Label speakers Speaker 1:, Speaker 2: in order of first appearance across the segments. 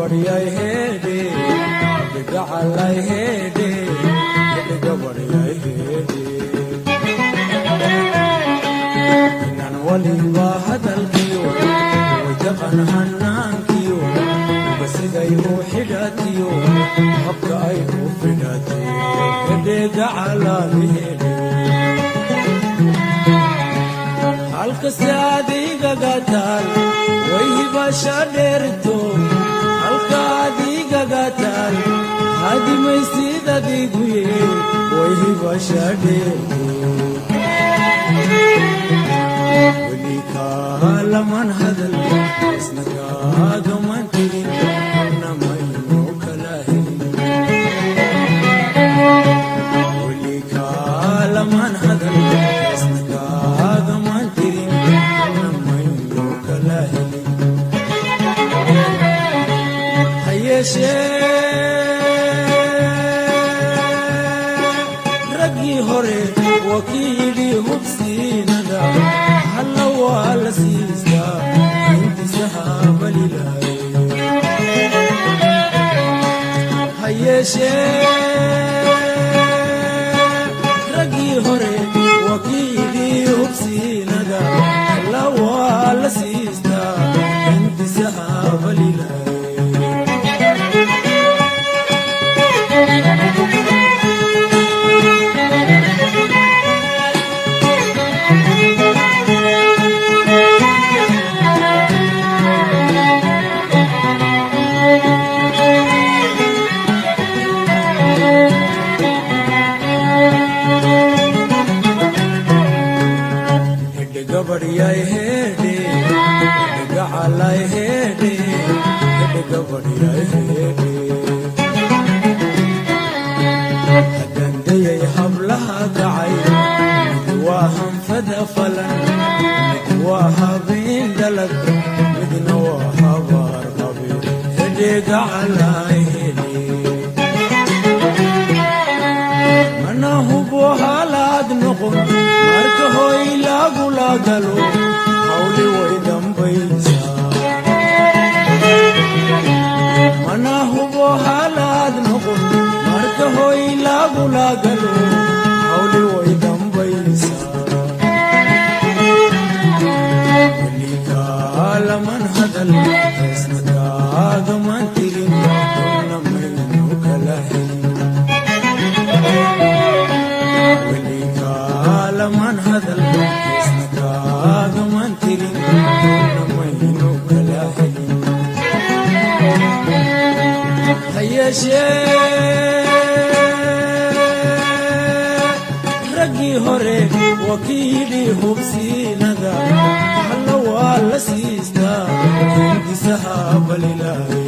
Speaker 1: Gabadhyay heedhe, gacalay heedhe, gabadhyay heedhe. Inaan waliba hadalkiyo waytaqan hanaankiyo basiday u xidhatiyo habka ay u fidhatay, hedhe gacalaadi heedhe. Halkase adigaga taal way hibasha dheerto, halka adigaga taal hadimaysid adiguye, way hibasha dheerto. Weli kaalaman hadal, isna kaagaman tegin, namayno kala helin. Weli kaalaman hadal, isna kaagaman tirin, namayno kala helin. Hayeeshee raggii hore waa kii yidhi hubsiinada halla waa la siistaa intisaha balilaaye. Hayeeshee raggii hore waa kii yidhi hubsiinada halla waa la siistaa intisaha balilaaye. Hedhe gabadhyay heedhe, gacalay heedhe, hedhe gabadhyay heedhe. Haddaan dayay hablaha kacay, mid waa hanfada falan, mid waa habeen dhalag, midna waa habaar qabe, hedhe gacalay hedhe. Mana hubo halaad noqon marka hoy lagula galo, hawli way dambaysaa. Mana hubo halaad noqon marka hoy lagula galo, hawli way dambaysaa. Weli kaalaman hadal, isna kaagaman tirin, donna maynu kala helin. Weli kaalaman hadal, isna kaagaman tirin, donna maynu kala helin. Hayeeshee raggii hore waa kii yidhi hubsiinada halla waa la siistaa hindisaha balilaaye.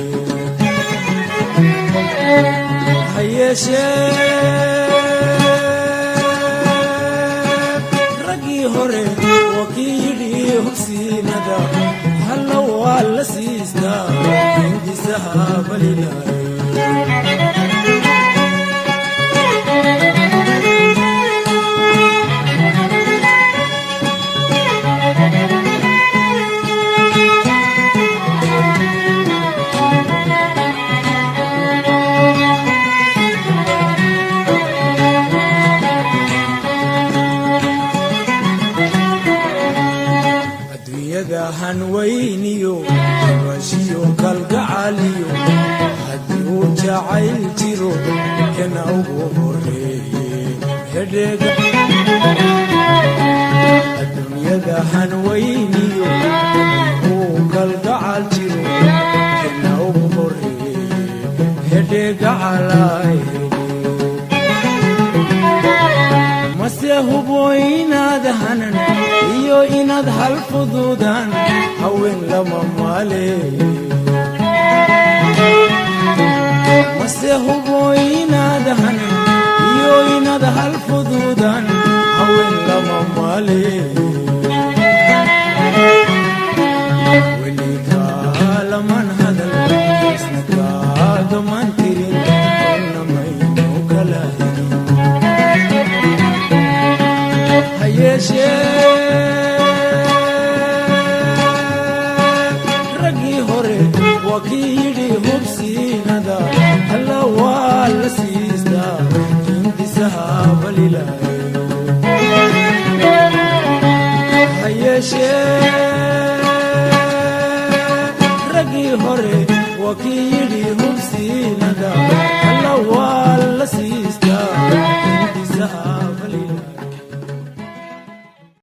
Speaker 1: Hayeeshee raggii hore waa kii yidhi hubsiinada halla waa la siistaa hindisaha balilaaye. Adduunyada hanweyniyo habashiyo kalgacaliyo, haddii uu jacayl jiro kana ugu horeeye hedheega. Adduunyada hanweyniyo uu kalgacal jiro kana ugu horeeye hedheegacalay. Mase hubo inaad hanan iyo inaad hal fududaan, haween lama maaleeye. Mase hubo inaad hanan iyo inaad hal fududaan, haween lama maaleeye. Weli kaalaman hadal, isna kaagaman tirin, donna maynu kala helin. Hayeeshee raggii hore waa kii yidhi Hubsiinada alla waa la siistaa, hindisaha balilaayo. Ha yeeshee raggii hore waa kii